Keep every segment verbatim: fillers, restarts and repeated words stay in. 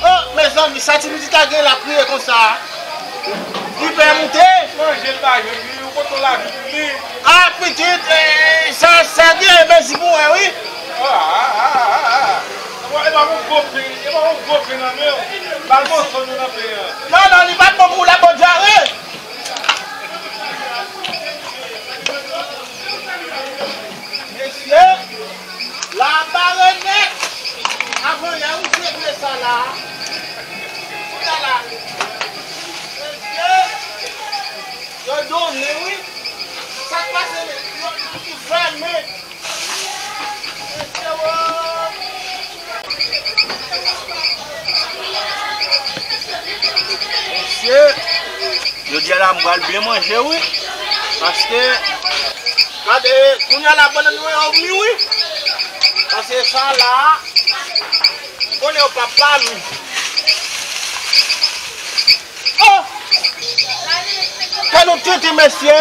Oh, mezanmi, sa ti pitit la gen la kriye konsa? Li pè moute? Manje l pa jwenn li, ou konn lavi pou li. Ah, pitit, eh, sa, sa gen mezi pou wè, wi. Ah, ah, ah, ah, ah. E pa yon gwo pen, e pa yon gwo pen nan men w. Ba l mòso nou nan pen an. Non, non, li pa t bon pou la bon dyare. Mesye, la bare nèt. Avan yè, ou te vle sa la. Kounya la. Mesye, yo donnen, wi. Sa k pase, yo, yo ki fèmen. Mesye, jodi a la m pral byen manje wi. Paske, gade, kounye a la bannann mwen yo mi wi. Paske sa la, m konnen yo p ap pa mi. Oh! Kè nou tenten, mesye.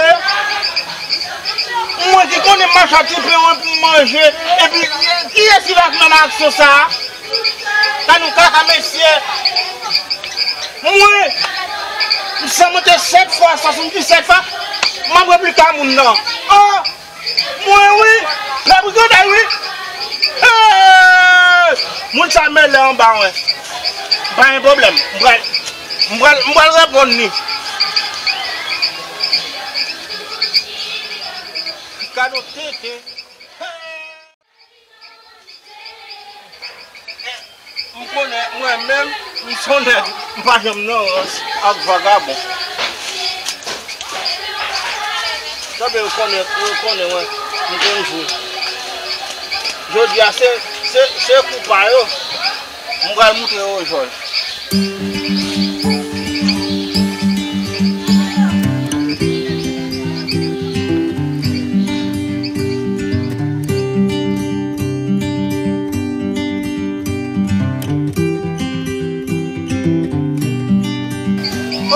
Mwen ki konnen mache a ti pen wi pou m manje. Epi, kiyès ki va nan aksyon sa a? Kè nou kaka, mesye. Mwen, m san monte sèt fwa, swasanndisèt fwa, m ap replika moun nan. Oh! Mwen wi, labrigantay wi. Hey! Moun sa mele anba mwen. Pa gen pwoblèm. M pral, m pral, m pral reponn li. Kado tenten. Hey! M konnen, mwen menm, m se yon nèg, m pa janm nan rans ak vagabon. Tanpri, ou konnen, ou konnen, mwen, m konn jou. Jodi a, se, se, se kou pa yo. M pral moutre yo jòj.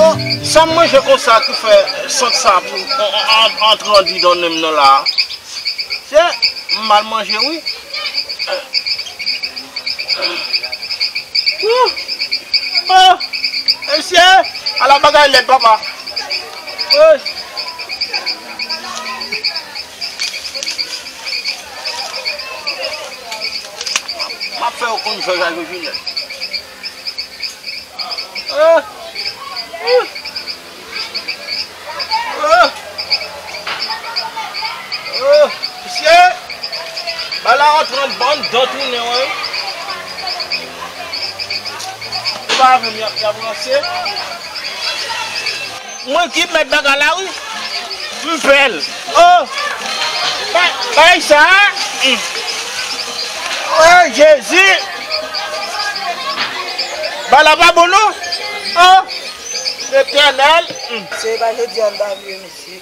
Oh, sa m manje konsa ki fè sant sa pou an- an- antre andidan nen m nan la a? Se m mal manje wi. Ooh! Oh! Mesye! Ala bagay lèd, papa! Ooh! M ap fè yo konn jòj a Jojinèl. Ah! Ah! Ah! Ah! Mesye! Bagay la antre anndan tounen, wi. Ou pa avè m, y ap, y ap ranse. Mwen ki mèt bagay la, wi. M pè l. Oh! Ba- Bagay sa a. Mm. Oh, Jezi! Bagay la pa bon, non. Oh! Letènèl. Mm. Se pa jodi a m ta vle, mesye.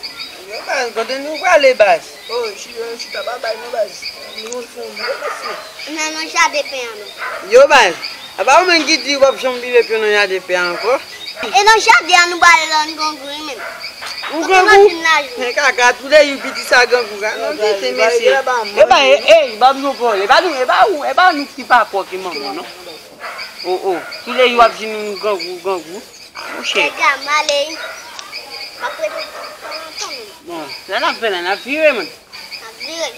Yo, baz, kote nou prale, baz? Oh, chi- yo, chita pa bay, non, baz. Nou fon, non, mesye. Nan, nan jaden pen an, non. Yo, baz, apa ou menm ki di w p ap janm rive pyon nan jaden pen an ankò? E nan jaden an nou prale la, nou grangou wi menm. Ou grangou? Men kaka, touleyou piti sa grangou ka. Non, kite mesye. E ba, e, e, ba m di w pwòblèm. E ba nou, e ba ou, e ba nou ki pa pwòp ki manman, non. O, o, touleyou ap di nou grangou, grangou. Monchè. Nèg la male wi. M ap rete pa lontan menm. Bon, sa n ap fè la, n ap vire, man. N ap vire.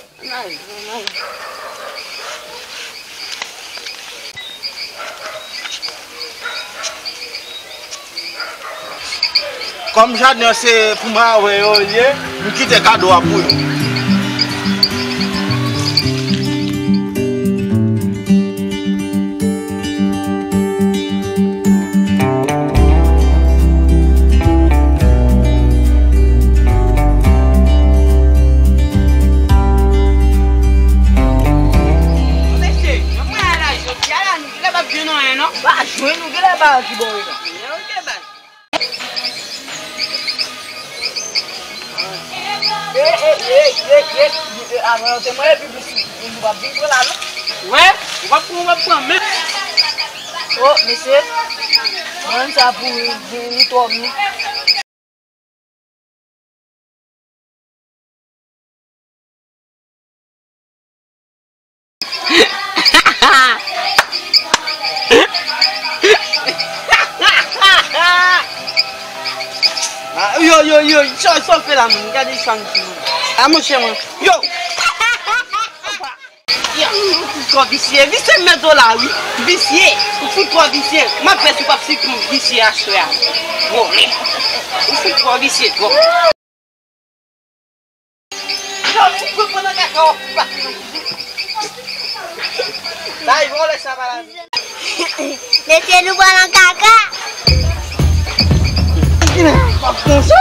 Kòm jaden an se pou m avè yo l ye, m kite kado a pou yo. Mesye, mwen pral la jodi a la, nou genlè p ap jwenn anyen, non? Pa jwenn, nou genlè pa ki bò yo la. Ok, baz. E, e, e, e, e, e, avan yo te mwen epi plis, plis w ap vin pran la, non? Wè, w ap pran, w ap pran, men. O, mesye, mwen sa pou li, li twò, li. Ah, yo, yo, yo, sa, sa w fè la, menm? Gade sa, misye, menm. Ah, monchè, mwen. Yo! Yo, ou fout twò visye. Visye m mete w la, wi. Visye. Ou fout twò visye. M ap wè si w p ap siprann visye aswè a. Vòlè. Ou fout twò visye, twò. Yo, ou fout pran nan kaka w. Bay vòlè sa pa la. Mesye, nou pran nan kaka. Pap konsa.